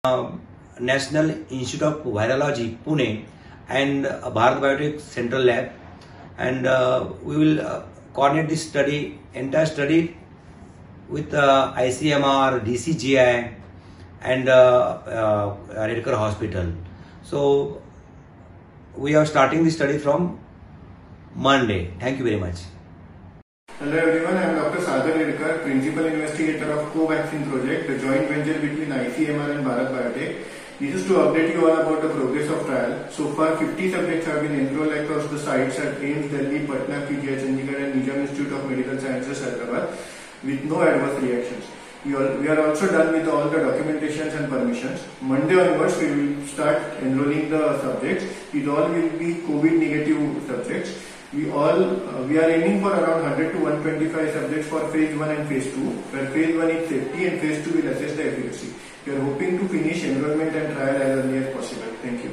National Institute of Virology, Pune, and Bharat Biotech Central Lab, and we will coordinate this study, entire study with ICMR, DCGI and Redkar Hospital. So we are starting the study from Monday. Thank you very much. Hello everyone, I am Dr. Sagar Redkar, Principal Investigator of Covaxin project, the joint venture between ICMR and Bharat Biotech. This is to update you all about the progress of trial. So far, 50 subjects have been enrolled across the sites at AIIMS, Delhi, Patna, PGI, Chandigarh and Nizam Institute of Medical Sciences, Hyderabad, with no adverse reactions. We are also done with all the documentations and permissions. Monday onwards, we will start enrolling the subjects. It all will be COVID negative subjects. We are aiming for around 100 to 125 subjects for phase 1 and phase 2, where phase 1 is safety and phase 2 will assess the efficacy. We are hoping to finish enrollment and trial as early as possible. Thank you.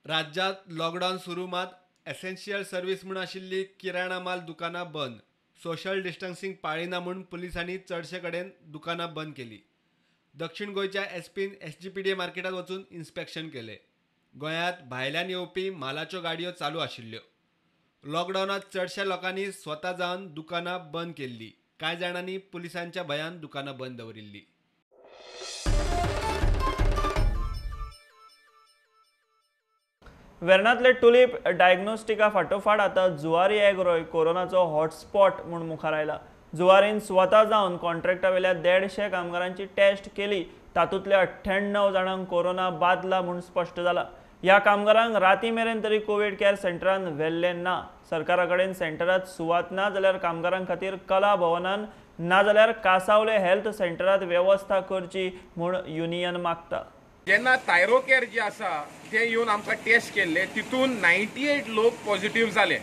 राज्यात lockdown सुरू, मात essential service म्हूण आशिल्ली किराणा माल दुकानां बंद. Social distancing पाळिना म्हूण पुलिसांनी चडशे कडेन दुकानां बंद केली. दक्षिण गोंयच्या एसपीन एसजीपीडीए मार्केटात वचून इन्स्पेक्शन केले. गोंयांत भायल्यान येवपी मालाच्यो गाडयो चालू आशिल्ल्यो. लॉकडावनात चडश्या लोकांनी स्वता जावन दुकानां बंद केल्ली. कांय जाणांनी पुलिसांच्या भंयान दुकानां बंद दवरिल्ली. वेर्णांतले टुलीप डायग्नोस्टिका फाटोफाट आतां जुवारी एग्रोय कोरोनाचो हॉटस्पॉट म्हूण मुखार आयला. जुवारीन स्वता जावन कॉन्ट्रॅक्टावेल्या 150 कामगारांची टेस्ट केली. तातूंतल्या 98 जाणांक कोरोना बादला म्हूण स्पश्ट जाला. ह्या कामगारांक राती मेरेन तरी कोवीड केअर सेंटरान व्हेल्ले ना. सरकारा कडेन सेंटरात सुवात ना जाल्यार कामगारां खातीर कला भवनान ना जाल्यार कासावले हेल्थ सेंटरात वेवस्था करची म्हूण युनियन मागता. जेन्ना थायरोकेअर जे आसा ते येवन आमकां टेस्ट केल्ले, तितून 98 लोक पॉझिटिव्ह जाले.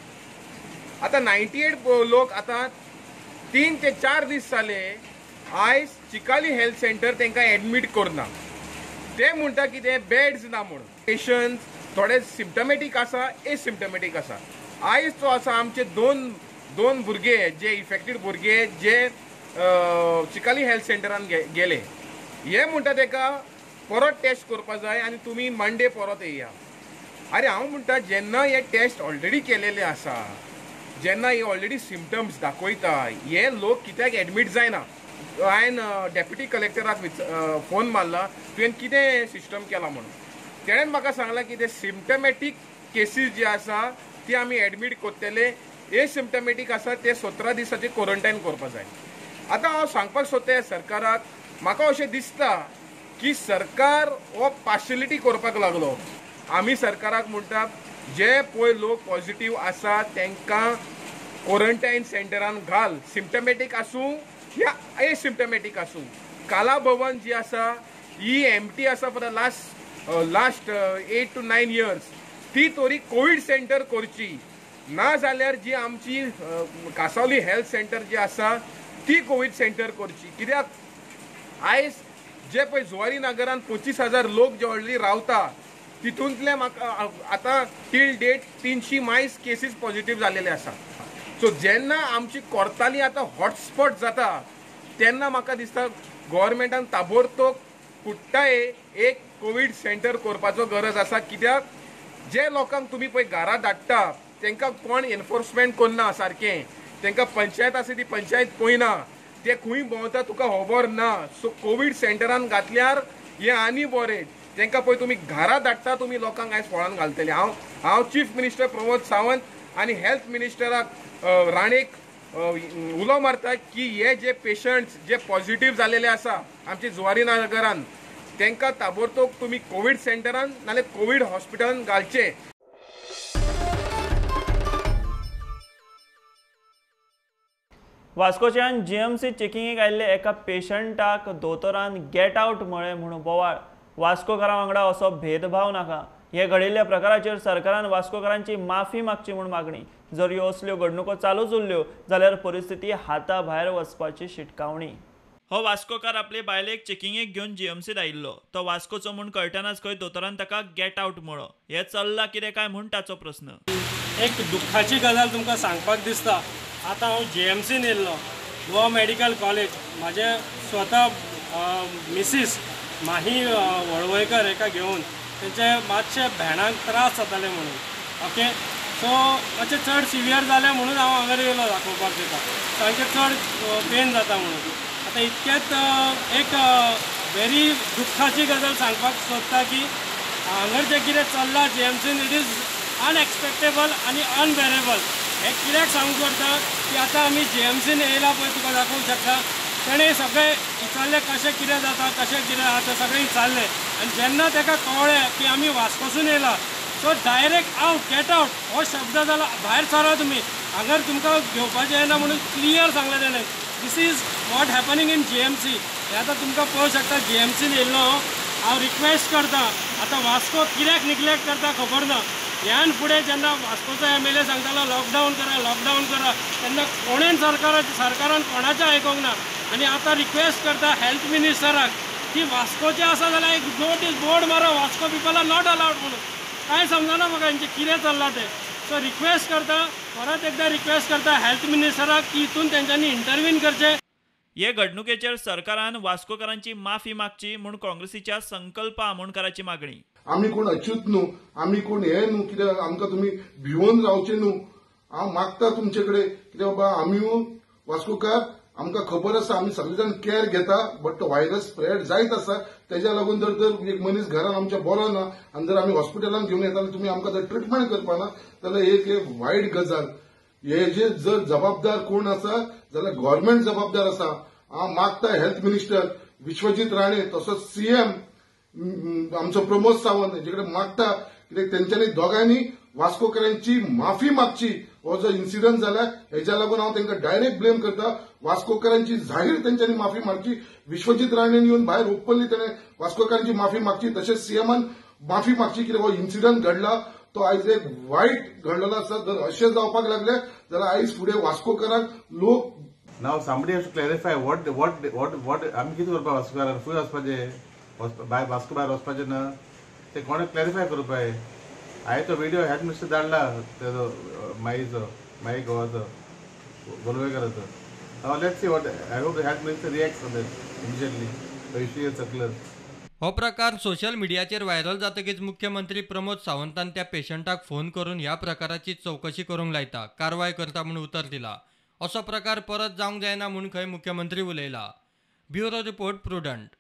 आतां 98 लोक आतां 3 ते 4 दीस जाले आयज चिकाली हेल्थ सेंटर तांकां एडमीट करना. ते म्हणटा कितें बेड्स ना म्हणून. पेशंट थोडे सिम्टमॅटीक आसा, एसिम्टमॅटीक आसा. आयज जो आसा आमचे दोन भुरगे जे इफेक्टेड भुरगे जे चिकाली हेल्थ सेंटरान गेले, हे म्हणटा ताका परत टेस्ट करपा जाय आनी तुमी मंडे परत येया. अरे हांव म्हणटा जेन्ना हे टेस्ट ऑलरेडी केलेले आसा, जेन्ना हे ऑलरेडी सिमटम्स दाखयता, हे लोक कित्याक एडमीट जायना? हांवें डेप्युटी कलेक्टराक फोन मारला, तुवें कितें सिस्टम केला म्हणून. तेणेन म्हाका सांगलां की ते सिम्टमॅटीक केसीस जे आसा ती आमी एडमीट करतले, एसिम्टमॅटीक आसा ते 17 दिसाचे क्वॉरंटायन करपा जाय. आतां हांव सांगपाक सोदता सरकाराक, म्हाका अशें दिसता की सरकार हो पार्शलिटी करपाक लागलो. आमी सरकाराक म्हणटा जे पळय लोक पॉझिटिव्ह आसा तांकां क्वॉरंटायन सेंटरान घाल, सिम्टमॅटीक आसूं या एसिम्टमॅटीक आसूं. काला भवन जी आसा ही एमटी आसा for the last 8 to 9 years, ती तरी कोवीड सेंटर करची. ना जाल्यार जी आमची कासावली हेल्थ सेंटर जी आसा ती कोवीड सेंटर करची. कित्याक आयज जे पळय जुवारी नगरान 25,000 लोक जे ऑलरेडी रावता तितूंतले म्हाका आतां टील डेट 300 मायस केसीस पॉझिटिव्ह जालेले आसा. सो जेन्ना आमची कोर्ताली आतां हॉटस्पॉट जाता तेन्ना म्हाका दिसता गव्हर्मेंटान ताबडतोब कुट्टाये एक कोवीड सेंटर करपाचो गरज आसा. कित्याक जे लोकांक तुमी पळय घरा धाडटा तांकां कोण एनफोर्समेंट करना सारकें, तांकां पंचायत आसा ती पंचायत पळयना, ते खंय भोंवता तुका खबर ना. सो कोवीड सेंटरान घातल्यार हें आनी बरें. तांकां पळय तुमी घरा धाडटा, तुमी लोकांक आयज फळान घालतले. हांव चीफ मिनिस्टर प्रमोद सावंत आनी हेल्थ मिनिस्टराक राणेक उलो मारता की हे जे पेशंट्स जे पॉझिटिव्ह जालेले आसा आमचे जुवारी नगरान तांकां ताबडतोब तुमी कोवीड सेंटरान नाल्यार कोवीड हॉस्पिटलान घालचे. वास्कोच्यान जीएमसी चेकिंगेक आयिल्ले एका पेशंटाक दोतोरान गेट आउट म्हळें म्हूण बोवाळ. वास्कोकारां वांगडा असो भेदभाव नाका. हे घडिल्ल्या प्रकाराचेर सरकारान वास्कोकारांची माफी मागची म्हूण मागणी. जर ह्यो असल्यो घडणुको चालूच उरल्यो जाल्यार परिस्थिती हाता भायर वचपाची शिटकावणी. हो वास्कोकार आपले बायलेक चेकिंगेक घेवन जीएमसीत आयिल्लो. तो वास्कोचो म्हूण कळटनाच खंय दोतोरान ताका गेट आउट म्हळो. हें चल्लां कितें काय म्हूण ताचो प्रस्न. एक दुख्खाची गजाल तुमकां सांगपाक दिसता. आतां हांव जीएमसीन येयल्लो, गोवा मेडिकल कॉलेज. म्हाजे स्वता मिसीस माही वळवयकर हेका घेवन तेंचे मातशे भेणांक त्रास जाताले म्हणून. ओके, सो मातशें चड सिवियर जालें म्हणून हांव हांगा येयलो दाखोवपाक ताका, तांचे चड पेन जाता म्हणून. आतां इतकेंच एक वेरी दुख्खाची गजाल सांगपाक सोदता की हांगर जें कितें चल्लां जीएमसीन, it is अनएक्सपेक्टेबल आनी अनबेरेबल. हें कित्याक सांगूंक सोदता की आतां आमी जीएमसीन येयला पळय, तुका दाखोवंक शकता, तेणें सगळें विचारलें कशें कितें जाता, कशें कितें आसा सगळें विचारलें. आनी जेन्ना ताका कळ्ळें की आमी वास्कोसून येयला, so direct out, get out हो शब्द जाला, भायर सरा तुमी, हांगर तुमकां घेवपाचें येना म्हणून क्लियर सांगलें तेणें. This is what happening in GMC. हें आतां तुमकां पळोवंक शकता, जीएमसीन येयल्लो हांव रिक्वेस्ट करता, आतां वास्को कित्याक निग्लेक्ट करता खबर ना. ह्यान फुडें जेन्ना वास्कोचो एमएलए सांगतालो लॉकडावन करा, लॉकडावन करा, तेन्ना कोणेन सरकारान कोणाचें आयकूंक ना. आनी आतां रिक्वेस्ट करता हेल्थ मिनिस्टराक की वास्कोचें आसा जाल्यार एक नोटीस बोर्ड मारा, Vasco people are not allowed म्हणून. कांय समजना म्हाका हेंचें कितें चल्लां तें. सो रिक्वेस्ट करता, परत एकदां रिक्वेस्ट करता हेल्थ मिनिस्टराक की हितून तेंच्यांनी इंटरवीन करचें. हे घडणुकेचेर सरकारान वास्कोकारांची माफी मागची म्हूण काँग्रेसीच्या संकल्प आमोणकाराची मागणी. आमी कोण अच्युत न्हू, आमी कोण हे न्हू, कित्याक आमकां तुमी भिवोन रावचे न्हू. हांव मागता तुमचे कडेन कित्याक बाबा आमी वास्कोकार, आमकां खबर आसा आमी सगळे जाण केअर घेता, बट तो व्हायरस स्प्रेड जायत आसा. तेज्या लागून जर तर एक मनीस घरान आमच्या बरो ना आनी जर आमी हॉस्पिटलान घेवन येता तुमी आमकां जर ट्रिटमेंट करपा ना जाल्यार एक वायट गजाल. हे जे जर जबाबदार कोण आसा जाल्यार गव्हर्मेंट जबाबदार आसा. हांव मागता हेल्थ मिनिस्टर विश्वजीत राणे तसोच सीएम आमचो प्रमोद सावंत हेजे कडेन मागता कित्याक तेंच्यांनी दोगांयनी वास्कोकारांची माफी मागची. हो जो इन्सिडंट जाला हेज्या लागून हांव तांकां डायरेक्ट ब्लेम करता. वास्कोकारांची जाहीर तेंच्यांनी माफी मागची. विश्वजीत राणेन येवन भायर ओपनली तेणें वास्कोकारांची माफी मागची, तशेंच सीएमान माफी मागची कित्याक हो इन्सिडंट घडला तो आयज एक वायट घडलेलो आसा. जर अशें जावपाक लागले जाल्यार आयज फुडें वास्कोकारांक लोक. Now somebody has to clarify what what what what आमी कितें करपा वास्कोकारांक, खंय वचपाचें, भायर वास्को भायर वचपाचें ना, तें कोणें क्लॅरिफाय करपा जाय. हांवें तो व्हिडियो हेल्थ मिनिस्टर धाडला तेजो माईचो, माई गोवाचो गोलवेकराचो. Now let's see what, I hope the health minister reacts on that immediately, issue a circular. हो प्रकार सोशल मिडियाचेर व्हायरल जातकीच मुख्यमंत्री प्रमोद सावंतान त्या पेशंटाक फोन करून ह्या प्रकाराची चवकशी करूंक लायता, कारवाय करता म्हूण उतर दिला. असो प्रकार परत जावंक जायना म्हूण खंय मुख्यमंत्री उलयला. Bureau report, Prudent.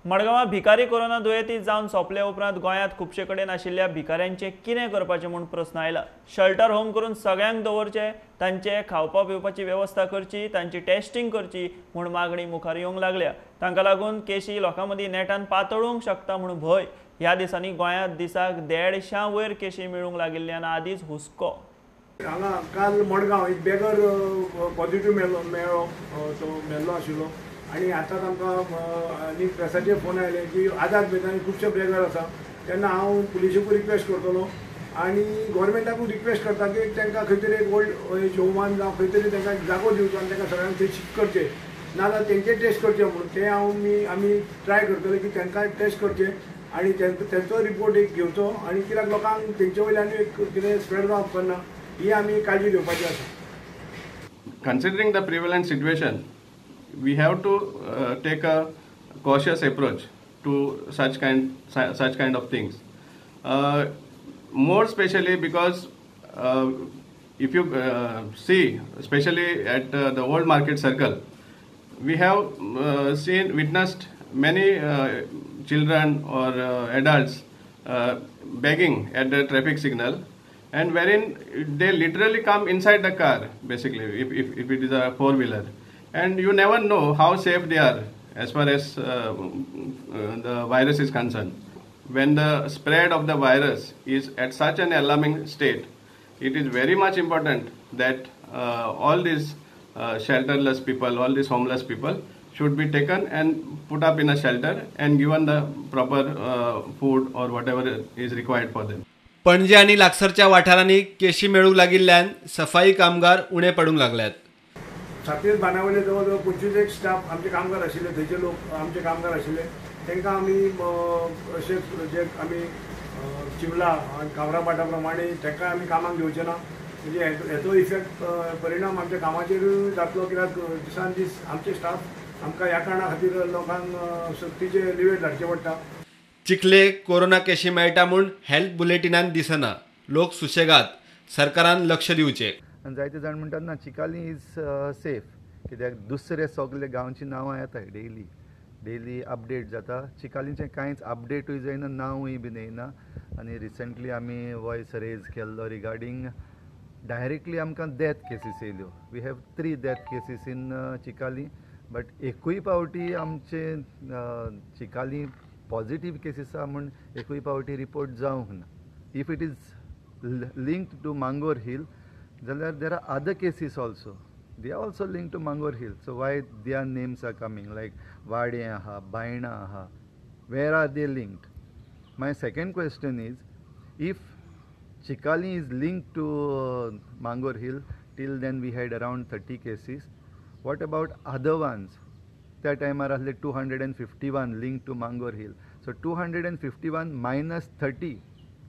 मडगांवां भिकारी कोरोना दुयेंती जावन सोंपले उपरांत गोंयांत खुबशे कडेन आशिल्ल्या भिकाऱ्यांचें कितें करपाचें म्हूण प्रस्न आयला. शेल्टर होम करून सगळ्यांक दवरचे, तांचे खावपा पिवपाची वेवस्था करची, तांची टेस्टिंग करची म्हूण मागणी मुखार येवंक लागल्या. तांकां लागून केशी लोकां मदीं नेटान पातळूंक शकता म्हूण भंय. ह्या दिसांनी गोंयांत दिसाक 150 वयर केशी मेळूंक लागिल्ल्यान आदींच हुस्को. हांगा काल मडगांव एक बेगर पॉझिटिव्ह मेळ्ळो, तो मेल्लो आशिल्लो. आनी आतां तांकां आनी प्रेसाचेर फोन आयले की आझाद मैदानी खुबशे बेगर आसा. तेन्ना हांव पुलिशेकूय रिक्वेस्ट करतलो आनी गोवोरमेंटाकूय रिक्वेस्ट करता की तांकां खंय तरी एक ओल्ड एज होमान जावं खंय तरी तांकां जागो दिवचो आनी तांकां सगळ्यांक थंय शिफ्ट करचें, नाजाल्यार तेंचे टेस्ट करचे म्हणून तें हांव आमी ट्राय करतले की तांकां टेस्ट करचे आनी तेंचो रिपोर्ट एक घेवचो आनी कित्याक लोकांक तेंचे वयल्यान एक कितें स्प्रेड जावप करना ही आमी काळजी घेवपाची आसा. Considering the prevalent situation, we have to take a cautious approach to such kind of things. More especially because if you see, especially at the old market circle, we have witnessed many children or adults begging at the traffic signal, and wherein they literally come inside the car, basically, if it is a four-wheeler. And you never know how safe they are as far as the virus is concerned. When the spread of the virus is at such an alarming state, it is very much important that all these shelterless people, all these homeless people should be taken and put up in a shelter and given the proper food or whatever is required for them. Panaji आनी लागसरच्या वाठारांनी केशी मेळूंक लागिल्ल्यान सफाई कामगार उणे पडूंक लागल्यात. सातवेच बांदावले जवळ जवळ 25 एक स्टाफ आमचे कामगार आशिल्ले, थंयचे लोक आमचे कामगार आशिल्ले. तांकां आमी अशेंच जे आमी चिवला आनी कावरापाटा प्रमाणे तांकां आमी कामाक घेवचे ना, म्हणजे हेचो इफेक्ट परिणाम आमच्या कामाचेरूय जातलो. कित्याक दिसान दीस आमचे स्टाफ आमकां ह्या कारणा खातीर लोकांक सक्तीचें लिवेट धाडचें पडटा. चिखले कोरोना केशी मेळटा म्हूण हेल्थ बुलेटिनान दिसना, लोक सुशेगाद, सरकारान लक्ष दिवचें. आनी जायते जाण म्हणटात ना चिकाली is safe, कित्याक दुसरे सगळे गांवची नांवां येताय डेली डेली अपडेट जाता. चिकालीचें कांयच अपडेटूय जायना, नांवूय बीन येयना. आनी रिसंटली आमी वॉयस रेज केल्लो रिगार्डींग डायरेक्टली आमकां death cases येयल्यो. We have 3 death cases in Chicalim, but एकूय पावटी आमचे चिकाली पॉजिटीव केसीस आसा म्हूण एकूय पावटी रिपोर्ट जावंक ना. If it is linked to Mangor Hill जाल्यार there are other cases also, they are also linked to Mangor Hill. So why their names are coming like Wade आहा, बायणा आहा, where are they linked? My second question is, if Chicalim is linked to Mangor Hill, till then we had around 30 cases. What about other ones? त्या टायमार आसले 251 linked to Mangor Hill. So 251 minus 30,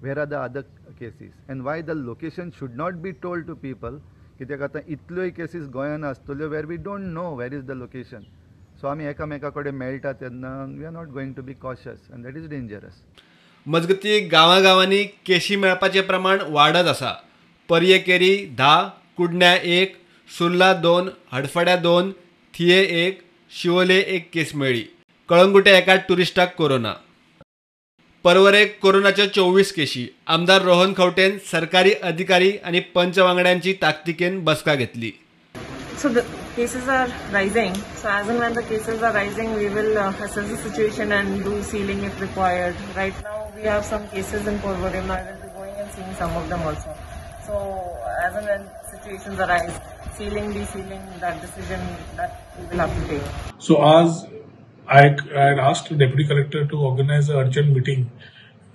where are the other cases? And why the location should not be told to people? कित्याक आतां इतल्योय cases गोंयान आसतल्यो where we don't know where is the location. So आमी एकामेका कडेन मेळटा तेन्ना we are not going to be cautious and that is dangerous. मजगती गांवागांवांनी केशी मेळपाचें प्रमाण वाडत आसा. पर्ये केरी 10, कुडण्या 1, सुर्ला 2, हडफड्या 2, थिये 1, शिवोले 1 केस मेळ्ळी. कळंगुटे एका ट्युरिस्टाक कोरोना. परवरे कोरोनाच्यो 24 केशी. आमदार रोहन खंवटेन सरकारी अधिकारी आनी पंच वांगड्यांची ताकतिकेन बसका घेतली. So the cases are rising. So as and when the cases are rising, we will assess the situation and do sealing if required. Right now we have some cases in Porvorim. I will be going and seeing some of them also. So as and when situations arise, sealing, de-sealing, that decision that we will have to take. So as I had asked the Deputy Collector to organize an urgent meeting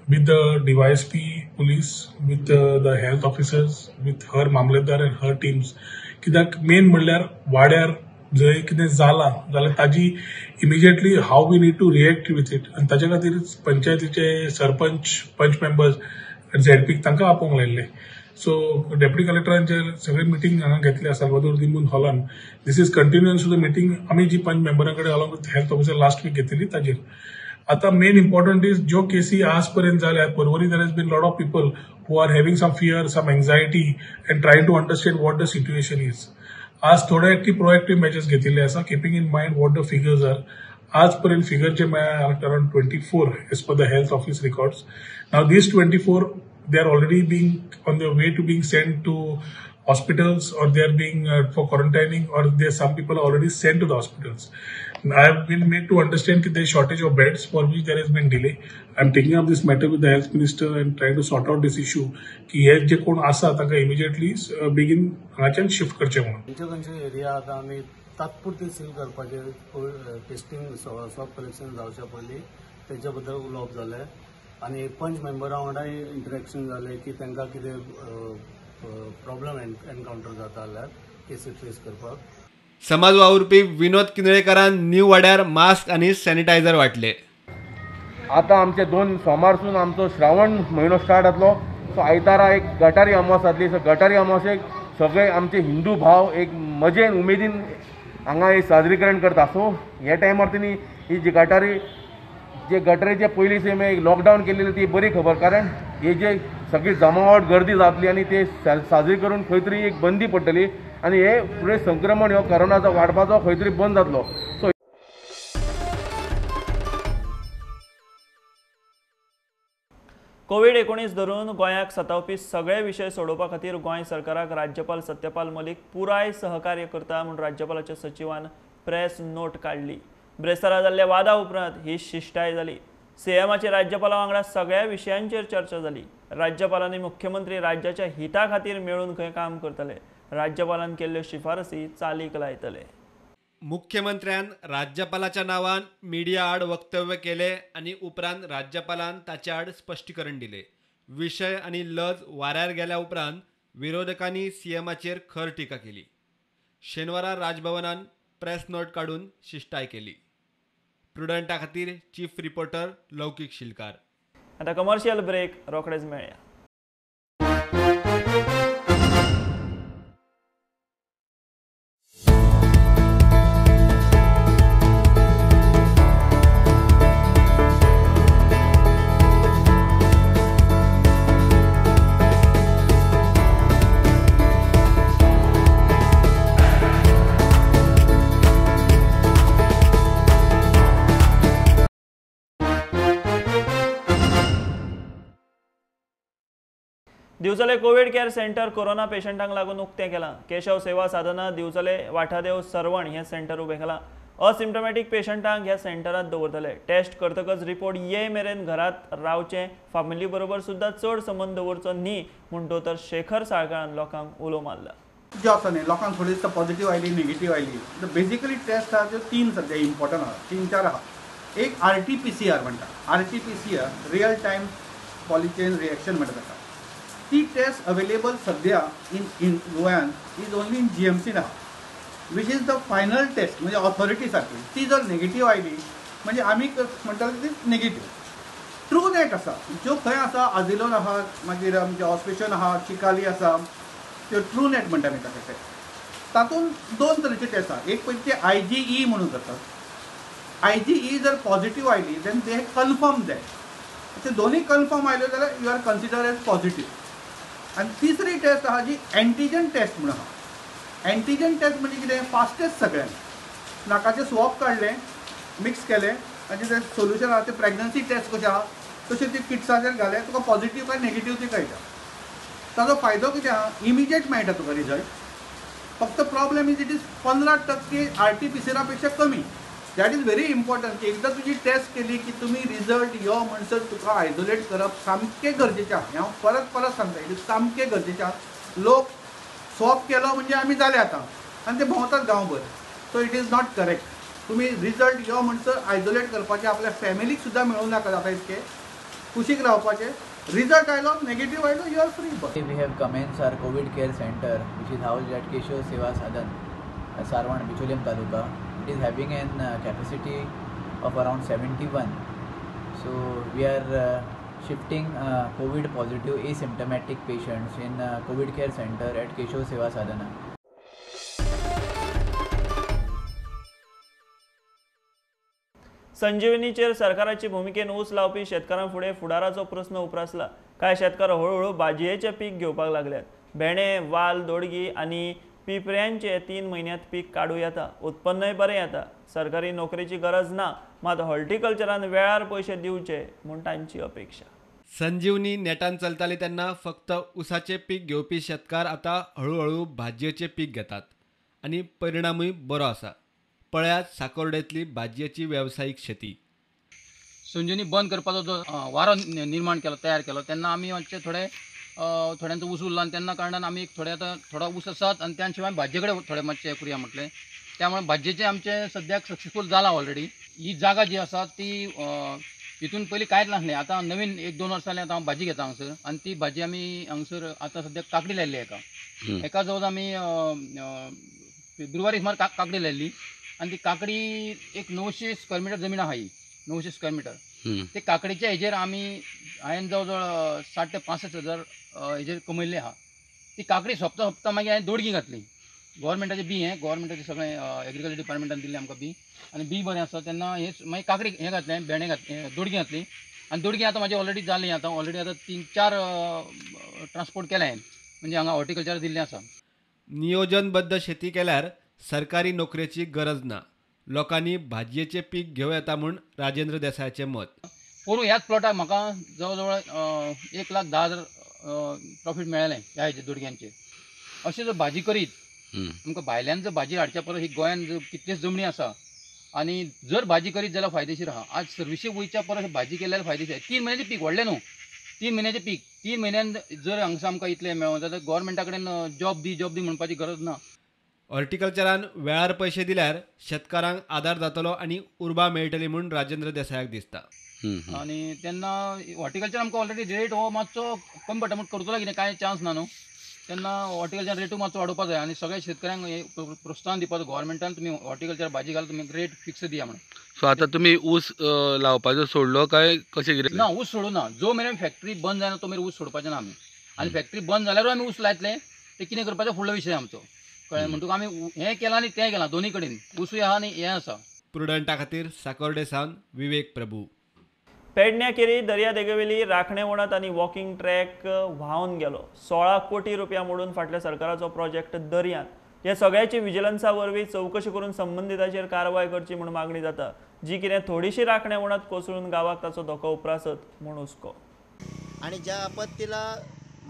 with the DYSP police, with the health officers, with her Mamlatdar and her teams. कित्याक main म्हणल्यार वाड्यार जंय कितें जालां जाल्यार ताजी immediately how we need to react with it. आनी ताजे खातीर पंचायतीचे सरपंच, पंच मेंबर्स, झेडपीक तांकां आपोवंक लायिल्ले. सो डेप्युटी कलेक्टरांचे सगळे मिटींग हांगा घेतले Salvador दिमून हॉलान. This is continuance to the meeting आमी जी पंच मेंबरां कडेन along with health officer last week घेतिल्ली ताजेर. आतां मेन इम्पॉर्टंट is ज्यो केसी आज पर्यंत जाल्यात Porvorim there has been lot of people who are having some fear, some anxiety and trying to understand what the situation is. आज थोडे प्रोएक्टिव्ह मेजर्स घेतिल्ले आसा, keeping in mind what the figures are. आज पर्यंत figure जे मेळ्ळ्या around 24 as per the health office records. Now these 24 they are already being on their way to being sent to hospitals, or they are being for quarantining, or there some people are already sent to the hospitals. I have been made to understand that there is shortage of beds for which there has been delay. I am taking up this matter with the health minister and trying to sort out this issue की हे जे कोण आसा तांकां immediately बेगीन हांगाच्यान shift करचे म्हणून. खंयचे खंयचे एरिया आतां आमी तात्पुरती सील करपाचे, टेस्टिंग स्वॉब कलेक्शन जावच्या पयलीं तेच्या बद्दल उलोवप जालें आनी पंच मेंबरां वांगडाय इंटरेक्शन जालें की तांकां कितें प्रॉब्लम एनकावंटर जाता जाल्यार केसी ट्रेस करपाक. समाज वावुरपी विनोद किनळेकरान न्यू वाड्यार मास्क आनी सॅनिटायझर वांटले. आतां आमचे 2 सोमारसून आमचो श्रावण म्हयनो स्टार्ट जातलो. सो आयतारा एक गटारी अमावस जातली. सो गटारी अमावशेक सगळे आमचे हिंदू भाव एक मजेन उमेदीन हांगा हे साजरीकरण करता. सो ह्या टायमार तेणी ही जी गटारी जे गटारीचे पयलीं से लॉकडावन केल्ली ती बरी खबर, कारण हे जे सगळी जमावट गर्दी जातली आनी ते साजरी करून खंय तरी एक बंदी पडटली आनी हे फुडें संक्रमण हो कोरोनाचो वाडपाचो खंय तरी बंद जातलो. सो कोवीड-19 धरून गोंयाक सतावपी सगळे विशय सोडोवपा खातीर गोंय सरकाराक राज्यपाल सत्यपाल मलिक पुराय सहकार्य करता म्हूण राज्यपालाच्या सचिवान प्रेस नोट काडली. ब्रेस्तारा जाल्ल्या वादा उपरांत ही शिश्टाय जाली. सीएमाची राज्यपाला वांगडा सगळ्या विशयांचेर चर्चा जाली. राज्यपालांनी मुख्यमंत्री राज्याच्या हिता खातीर मेळून खंय काम करतले, राज्यपालान केल्ल्यो शिफारसी चालीक लायतले. मुख्यमंत्र्यान राज्यपालाच्या नावान मिडिया आड वक्तव्य केले आनी उपरांत राज्यपालान ताचे आड स्पश्टीकरण दिले. विशय आनी लज वाऱ्यार गेल्या उपरांत विरोधकांनी सीएमाचेर खर टिका केली. शेनवारा राजभवनान प्रेस नोट काडून शिश्टाय केली. प्रुडंटा खातीर चीफ रिपोर्टर लौकीक शिलकार. आता कमर्शियल ब्रेक, रोखडेच मेळया. दिवचले कोवीड केअर सेंटर कोरोना पेशंटांक लागून उक्तें केलां. केशव सेवा साधना दिवचले वाठादेव सरवण हें सेंटर उबें केलां. असिम्टोमॅटीक पेशंटांक ह्या सेंटरांत दवरतले. टेस्ट करतकच रिपोर्ट ये मेरेन घरांत रावचें, फॅमिली बरोबर सुद्दां चड संबंद दवरचो न्ही म्हूण दोतोर शेखर साळकारान लोकांक उलो मारला. ज्यो आसा न्ही लोकांक थोडी दिसता पॉझिटिव्ह आयली नेगेटिव्ह आयली. बेजिकली टेस्ट आहा त्यो तीन सद्या इम्पॉर्टंट आहा, तीन चार आहा. एक RT-PCR म्हणटा, RT-PCR real time polychain reaction म्हणटा ताका. ती टेस्ट अवेलेबल सद्या इन गोंयान is only in GMC आहा, which is the final test, म्हणजे ऑथॉरिटी सारकी. ती जर नेगेटिव्ह आयली म्हणजे आमी म्हणटाले ती नेगेटिव्ह. ट्रू नेट आसा ज्यो खंय आसा, आजिलोन आहा, मागीर आमचे हॉस्पिटल आहा, चिकाली आसा, त्यो ट्रू नेट म्हणटा आमी ताका टेस्ट. तातूंत दोन तरेचे टेस्ट आहा. एक पयली ते IgE म्हणून करतात. IgE जर पॉझिटिव्ह आयली then they confirm that. ते दोन्ही कन्फर्म आयल्यो जाल्यार you are consider as positive. आनी तिसरी टेस्ट आहा जी एंटीजन टेस्ट म्हणून आहा. एंटीजन टेस्ट म्हणजे कितें, फास्टेस्ट सगळ्यांक. नाकाचें स्वॉप काडलें, मिक्स केलें आनी तें सोल्युशन आहा तें प्रेग्नन्सी टेस्ट कशें आहा तशें ते किट्साचेर घालें, तुका पॉझिटिव्ह काय नेगेटिव्ह ती कळटा. ताजो फायदो कितें आहा, इमिजिएट मेळटा तुका रिजल्ट. फक्त problem is it is 15% RT-PCR पेक्षा कमी. That is very important की एकदां तुजी टेस्ट केली की तुमी रिजल्ट यो म्हणसर तुका आयसोलेट करप सामकें गरजेचें आहा. हें हांव परत परत सांगता, it is सामकें गरजेचें आहा. लोक स्वॉप केलो म्हणजे आमी जाले आतां आनी ते भोंवतात गांवभर. So it is not correct. तुमी रिजल्ट यो म्हणसर आयसोलेट करपाचें, आपल्या फॅमिलीक सुद्दां मेळूं नाका जाता इतकें, कुशीक रावपाचें. रिजल्ट आयलो नेगेटिव्ह आयलो, you are free. We have commenced our COVID care centre which is housed at Keshav Seva Sadan, Sarvan, Bicholim taluka. It is having an capacity of around 71. So we are shifting COVID positive asymptomatic patients in COVID care center at Keshav Seva Sadhana. संजीवनीचेर सरकाराची भुमिकेन ऊस लावपी शेतकारां फुडें फुडाराचो प्रस्न उप्रासला. कांय शेतकार हळूहळू भाजयेचें पीक घेवपाक लागल्यात. भेंडे, वाल, दोडगी आनी पिपऱ्यांचे 3 म्हयन्यांत पीक काडूं येता, उत्पन्नय बरें येता. सरकारी नोकरेची गरज ना, मात हॉर्टिकल्चरान वेळार पयशे दिवचे म्हूण तांची अपेक्षा. संजीवनी नेटान चलताली तेन्ना फक्त ऊसाचें पीक घेवपी शेतकार आतां हळूहळू भाजयेचें पीक घेतात आनी परिणामूय बरो आसा. पळयात साकोर्डेंतली भाजयेची वेवसायीक शेती. संजीवनी बंद करपाचो जो वारो निर्माण केलो, तयार केलो, तेन्ना आमी मातशे थोडे थोड्यांचो ऊस उरला आनी तेन्ना कारणान आमी एक थोडे आतां थोडो ऊस आसात आनी त्या शिवाय भाजये कडेन थोडे मातशे करुया म्हटलें. त्यामुळे भाजयेचें आमचें सद्याक सक्सेसफूल जालां ऑलरेडी. ही जागा जी आसा ती हितून पयलीं कांयच नासलें. आतां नवीन 1-2 वर्सां जालीं आतां हांव भाजी घेता हांगसर आनी ती भाजी आमी हांगसर आतां सद्याक काकडी लायिल्ली. एका जवळ आमी फेब्रुवारी सुमार काकडी लायिल्ली आनी ती काकडी एक 900 स्क्वेअर मिटर जमीन आहा ही, 900 स्क्वेअर मिटर. ते काकडीच्या हेजेर आमी हांवें जवळ जवळ 60 ते 65 हजार हेजेर कमयल्ले आहा. ती काकडी सोंपता सोंपता मागीर हांवें दोडगी घातली. गोवोरमेंटाचें बी हें, गोवोरमेंटाचें सगळें एग्रीकल्चर डिपार्टमेंटान दिल्लें आमकां बी आनी बी बरें आसा. तेन्ना हें मागीर काकडी हें घातलें, भेंडे घातले, दोडगी घातली आनी दोडगी आतां म्हाजी ऑलरेडी जाली. आतां ऑलरेडी आतां 3-4 ट्रान्सपोर्ट केलें हांवें, म्हणजे हांगा हॉर्टिकल्चर दिल्लें आसा. नियोजनबद्ध शेती केल्यार सरकारी नोकरेची गरज ना. लोकांनी भाजयेचें पीक घेवं येता म्हूण राजेंद्र देसायाचें मत. पोरूं ह्याच प्लॉटाक म्हाका जवळ जवळ 1,10,000 प्रॉफीट मेळ्ळें ह्या हेजेर दोडग्यांचेर. अशें जर भाजी करीत आमकां भायल्यान जर भाजी हाडच्या परस ही गोंयान जर कितलीच जमणी आसा आनी जर भाजी करीत जाल्यार फायदेशीर आहा. आज सर्विसीक वयच्या परस भाजी केल्यार फायदेशीर. 3 म्हयन्याचें पीक व्हडलें न्हू, 3 म्हयन्याचें पीक, 3 म्हयन्यान जर हांगसर आमकां इतलें मेळों जाल्यार गोवोरमेंटा कडेन जॉब दी जॉब दी म्हणपाची गरज ना. हॉर्टिकल्चरान वेळार पयशे दिल्यार शेतकारांक आदार जातलो आनी उर्बा मेळटली म्हूण राजेंद्र देसायाक दिसता. आनी तेन्ना हॉर्टिकल्चर आमकां ऑलरेडी रेट हो मातसो कमी पडटा म्हूण करतलो कितें कांय चान्स ना न्हू. तेन्ना हॉर्टिकल्चर रेटूय मातसो वाडोवपा जाय आनी सगळ्या शेतकऱ्यांक हे प्रोत्साहन दिवपाचो गोवोरमेंटान, तुमी हॉर्टिकल्चर भाजी घाल, तुमी रेट फिक्स दिया म्हणून. सो आतां तुमी ऊस लावपाचो सोडलो काय कशें कितें? ना, ऊस सोडूं ना. जो मेरेन फॅक्टरी बंद जायना तो मेरेन ऊस सोडपाचें ना आमी. आनी फॅक्टरी बंद जाल्यारूय आमी ऊस लायतले, ते कितें करपाचें फुडलो विशय आमचो. कळ्ळें? म्हणटकूच आमी हें केलां आनी तें केलां, दोनी कडेन ऊसूय आहा आनी हें आसा. प्रुडंटा खातीर साकोर्डे सावन विवेक प्रभू. पेडण्या केरी दर्यादेगेवेली राखणे वणत आनी वॉकिंग ट्रॅक व्हांवन गेलो. 16 कोटी रुपया मोडून फाटल्या सरकाराचो प्रोजेक्ट दर्यांत. ह्या सगळ्याची विजिलन्सा वरवीं चवकशी करून संबंदिताचेर कारवाय करची म्हूण मागणी जाता. जी कितें थोडीशी राखणे वणत कोसळून गांवाक ताचो धोको उप्रासत म्हूण हुस्को. आणि ज्या आपत्तीला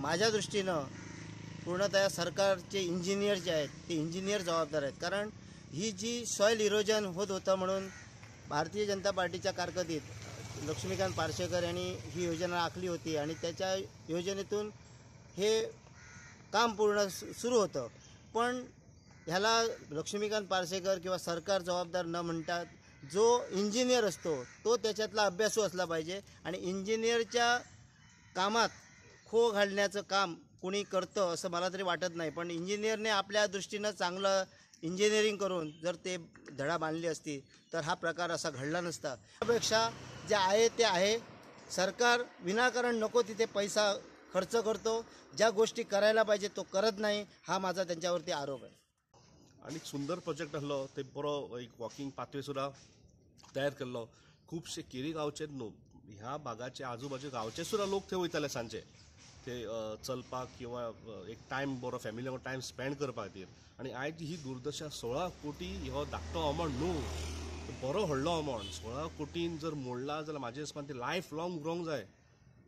माझ्या दृष्टीनं पूर्णतः सरकारचे इंजिनियर जे आहेत ते इंजिनियर जबाबदार आहेत. कारण ही जी सॉईल इरोजन होत होतं म्हणून भारतीय जनता पार्टीच्या कारकिर्दीत लक्ष्मीकांत पार्सेकर यांनी ही योजना आखली होती आणि त्याच्या योजनेतून हे काम पूर्ण सुरू होतं. पण ह्याला लक्ष्मीकांत पार्सेकर किंवा सरकार जबाबदार न म्हणतात जो इंजिनियर असतो तो त्याच्यातला अभ्यासू असला पाहिजे आणि इंजिनियरच्या कामात खो घालण्याचं काम कुणी करतं असं मला तरी वाटत नाही. पण इंजिनियरने आपल्या दृष्टीनं चांगलं इंजिनिअरिंग करून जर ते धडा बांधली असती तर हा प्रकार असा घडला नसता. त्यापेक्षा जे आहे ते आहे. सरकार विनाकारण नको तिथे पैसा खर्च करतो, ज्या गोष्टी करायला पाहिजे तो करत नाही, हा माझा त्यांच्यावरती आरोप आहे. आणि सुंदर प्रोजेक्ट आसलो ते बरो एक वॉकिंग पाथवे सुद्दां तयार केल्लो. खुबशे केरी गांवचे न्हू ह्या भागाचे आजूबाजू गांवचे सुद्दां लोक थंय वयताले सांजचे ते चलपाक किंवा एक टायम बरो फॅमिली वांगडा टायम स्पेंड करपा खातीर. आनी आयज ही दुर्दशा 16 कोटी हो धाकटो अमावंट न्हू, बरो व्हडलो अमावंट. 16 कोटीन जर मोडला जाल्यार म्हाजे हिसपान ते लायफ लॉंग उरोंक जाय.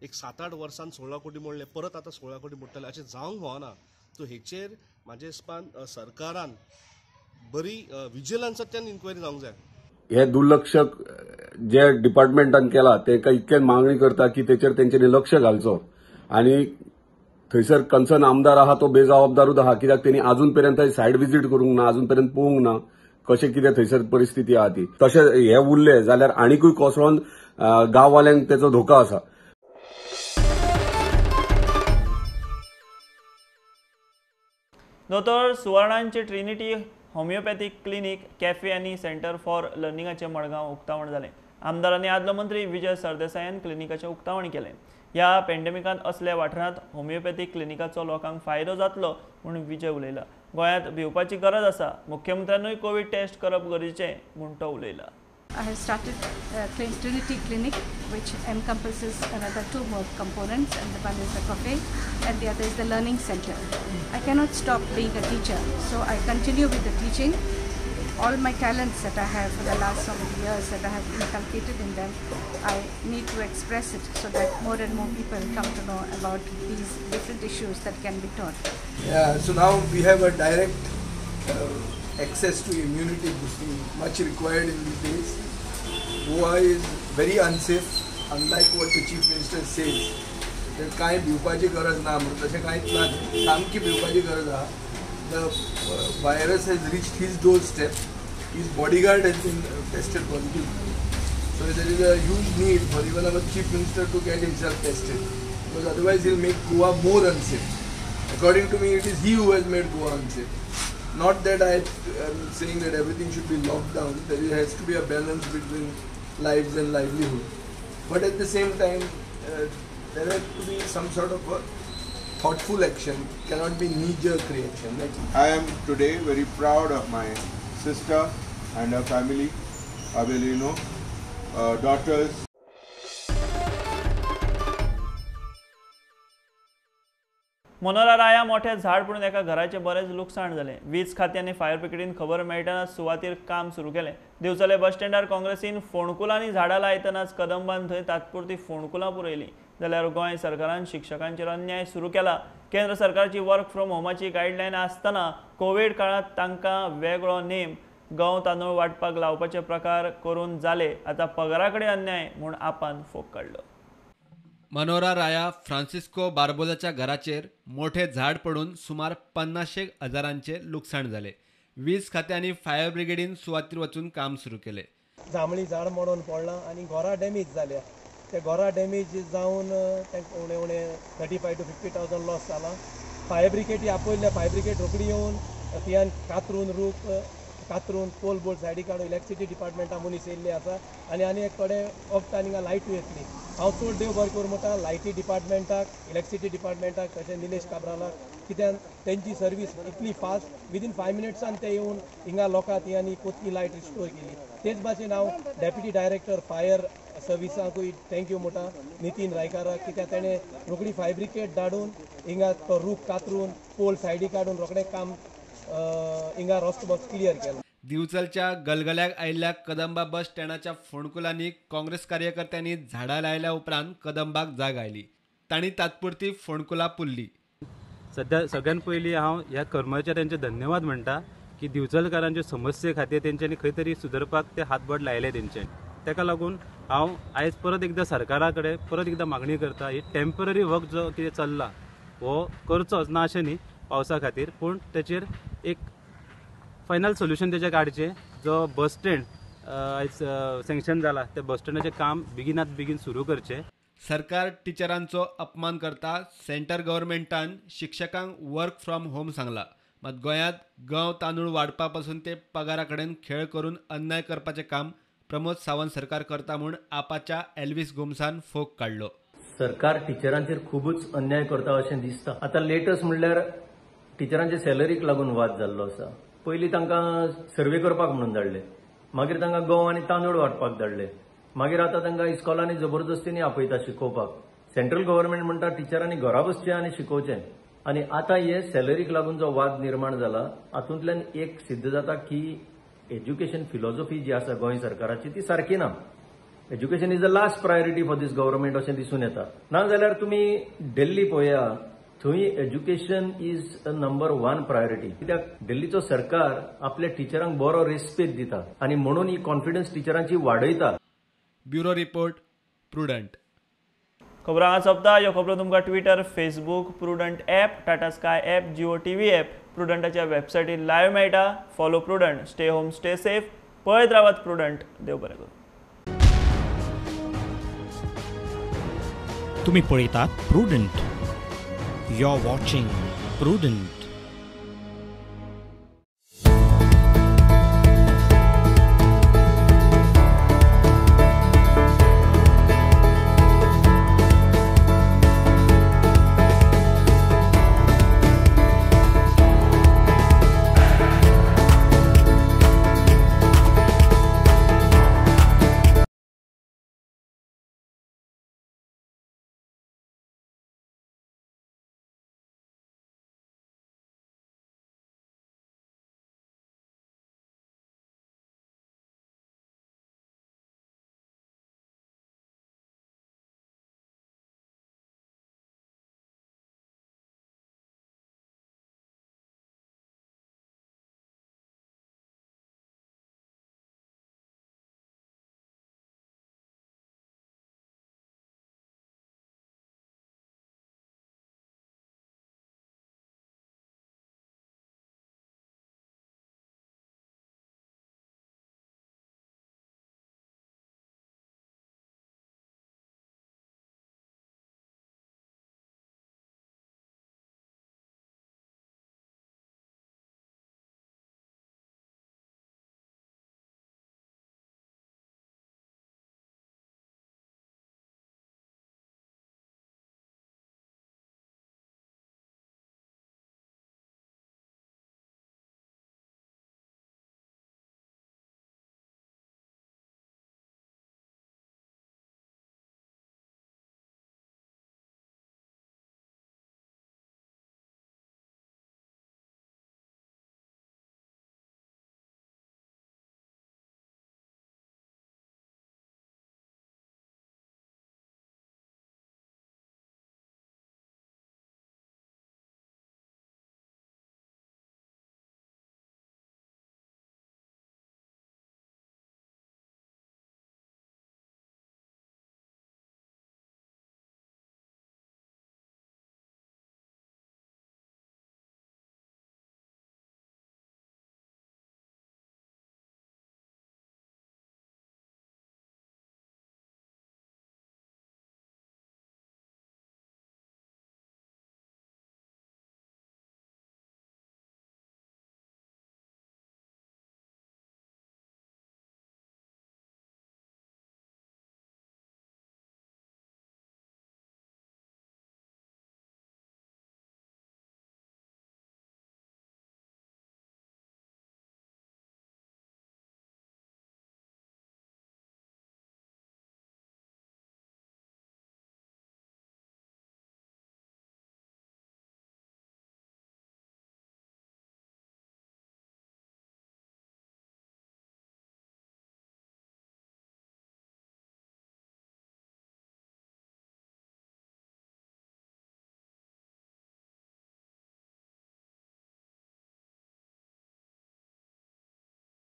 एक 7-8 वर्सान 16 कोटी मोडले, परत आतां 16 कोटी मोडटले अशें जावंक फावना. सो हेचेर म्हाजे हिसपान सरकारान बरी विजिलन्सांतल्यान इन्क्वायरी जावंक जाय. हे दुर्लक्ष जे डिपार्टमेंटान केला तांकां इतकें मागणी करता की तेचेर तेंच्यांनी लक्ष घालचो. आनी थंयसर कन्सर्न आमदार आहा तो बेजबाबदारूच आहा, कित्याक तेणी अजून पर्यंत सायड विजीट करूंक ना, अजून पर्यंत पळोवंक ना कशें कितें थंयसर परिस्थिती आहा ती. तशें हे उरले जाल्यार आनिकूय कोसळोन गांववाल्यांक तेचो धोका आसा. दोतोर सुवर्णांचे ट्रिनिटी होमिओपॅथीक क्लिनिक कॅफे आनी सेंटर फॉर लर्निंगाचें मडगांव उक्तावण जालें. आमदार आनी आदलो मंत्री विजय सरदेसायान क्लिनिकाचें उक्तावण केलें. ह्या पेंडेमिकांत असल्या वाठारांत होमिओपॅथीक क्लिनिकाचो लोकांक फायदो जातलो म्हूण विजय उलयला. गोंयांत भिवपाची गरज आसा, मुख्यमंत्र्यानूय कोवीड टेस्ट करप गरजेचें म्हूण तो उलयला. I have started Trinity Clinic, which encompasses another two more components, and the one is the cafe and the other is the learning center. I cannot stop being a teacher, so I continue with the teaching. All my talents that I have for the last so many years that I have inculcated in them, I need to express it so that more and more people come to know about these different issues that can be taught. Yeah, so now we have a direct access to immunity boosting, much required in these days. Goa is very unsafe, unlike what the Chief Minister says. तर कांय भिवपाची गरज ना म्हणून तशें कांयच ना, सामकी भिवपाची गरज आहा. The virus has reached his doorstep. His bodyguard has been tested positive. So there is a huge need for even our Chief Minister to get himself tested, because otherwise he'll make Goa more unsafe. According to me, it is he who has made Goa unsafe. Not that I am saying that everything should be locked down. There has to be a balance between lives and livelihood. But at the same time, there has to be some sort of a thoughtful action. It cannot be knee-jerk reaction. Like, I am today very proud of my sister and her family, Abelino, daughters. Monera Raya मोठे झाड पडून एका घराचें बरेंच लुकसाण जालें. वीज खातें आनी फायर ब्रिगेडीन खबर मेळटनाच सुवातीर काम सुरू केलें. दिवचले बस स्टँडार काँग्रेसीन फोंडकुलांनी झाडां लायतनाच कदंबान थंय तात्पुरती फोंडकुलां पुरयलीं. जाल्यार गोंय सरकारान शिक्षकांचेर अन्याय सुरू केला. केंद्र सरकारची वर्क फ्रॉम होमाची गायडलायन आसतना कोवीड काळांत तांकां वेगळो नेम गंव तांदूळ वांटपाक लावपाचे प्रकार करून जाले. आतां पगारा कडेन अन्याय म्हूण आपान फोग काडलो. मनोरा राया फ्रांसिस्को बार्बोजाच्या घराचेर मोठे झाड पडून सुमार 50 हजारांचे लुकसाण जाले. वीज खातें आनी फायर ब्रिगेडीन सुवातीर वचून काम सुरू केले. जांबळी झाड मोडून पडलां आनी घरां डॅमेज जाल्या. ते घरां डॅमेज जावन तांकां उणें उणें 35 to 50,000 loss जाला. फायर ब्रिगेडी आपयल्ल्या, फायर ब्रिगेड रोखडी येवन तियान कातरून रूख कातरून पोल बोर्ड सायडी काडून इलेक्ट्रिसिटी डिपार्टमेंटा मनीस येयल्ले आसा आनी आनी एक थोडे वखदान हिंगा लायटूय येतली. हांव चड देव बरें करूं म्हणटा लायटी डिपार्टमेंटाक, इलेक्ट्रिसिटी डिपार्टमेंटाक, तशें निलेश काब्रालाक, कित्याक तेंची सर्वीस इतली फास्ट, विदीन 5 मिनट्सान ते येवन हिंगा लोकांक ती पोतकी लायट रिस्टोर केली. तेच भाशेन हांव डेप्युटी डायरेक्टर फायर सर्विसाकूय thank you म्हणटा नितीन रायकाराक, कित्याक तेणें रोखडी फायर ब्रिगेड धाडून हिंगा तो रूख कातरून पोल सायडी काडून रोखडें काम हिंगा रस्तो बस क्लियर केला. दिवचलच्या गलगल्याक आयिल्ल्या कदंबा बस स्टँडाच्या फोंडकुलांनी काँग्रेस कार्यकर्त्यांनी झाडां लायल्या उपरांत कदंबाक जाग आयली. तांणी तात्पुरती फोंडकुलां पुरली. सध्या सगळ्यात पयलीं हांव ह्या कर्मचाऱ्यांचे धन्यवाद म्हणटा की दिवचलकारांचे समस्ये खातीर तेंच्यांनी खंय तरी सुदरपाक ते हातबोट लायले तेंच्यांनी. ताका लागून हांव आयज परत एकदां सरकारा कडेन परत एकदां मागणी करता, ही टेम्पररी वर्क जो कितें चल्ला हो करचोच ना अशें न्ही पावसा खातीर, पूण तेचेर एक फायनल सोल्युशन तेजें काडचें. जो बस स्टँड आयज सँक्शन जाला त्या बस स्टँडाचें काम बेगिनात बेगीन सुरू करचें. सरकार टिचरांचो अपमान करता. सेंटर गव्हर्मेंटान शिक्षकांक वर्क फ्रॉम होम सांगला, मात गोंयांत गंव तांदूळ वाडपा पासून ते पगारा कडेन खेळ करून अन्याय करपाचें काम प्रमोद सावंत सरकार करता म्हूण आपाच्या एल्विस गोम्सान फोग काडलो. सरकार टिचरांचेर खुबूच अन्याय करता अशें दिसता. आतां लेटस्ट म्हणल्यार टिचरांचे सॅलरीक लागून वाद जाल्लो आसा. पयलीं तांकां सर्वे करपाक म्हणून धाडले, मागीर तांकां गंव आनी तांदूळ वांटपाक धाडले, मागीर आतां तांकां इस्कॉलांनी जबरदस्तीनी आपयता शिकोवपाक. सेंट्रल गव्हर्मेंट म्हणटा टिचरांनी घरा बसचें आनी शिकोवचें. आनी आतां हे सॅलरीक लागून जो वाद निर्माण जाला हातूंतल्यान एक सिद्ध जाता की एज्युकेशन फिलॉसॉफी जी आसा गोंय सरकाराची ती सारकी ना. Education is the last priority for this government अशें दिसून येता. नाजाल्यार तुमी दिल्ली पळया, थंय education is a number 1 priority. कित्याक दिल्लीचो सरकार आपल्या टिचरांक बरो रेस्पेद दिता आनी म्हणून ही कॉन्फिडन्स टिचरांची वाडयता. Bureau report, Prudent. खबरां हांगा सोंपता. ह्यो खबरो तुमकां Twitter, Facebook, Prudent app, Tata Sky app, Jio TV app, प्रुडंटाच्या वेबसायटीर live मेळटा. Follow Prudent, stay home, stay safe. पळयत रावात प्रुडंट. देव बरें करूं. तुमी पळयतात Prudent. You're watching Prudent.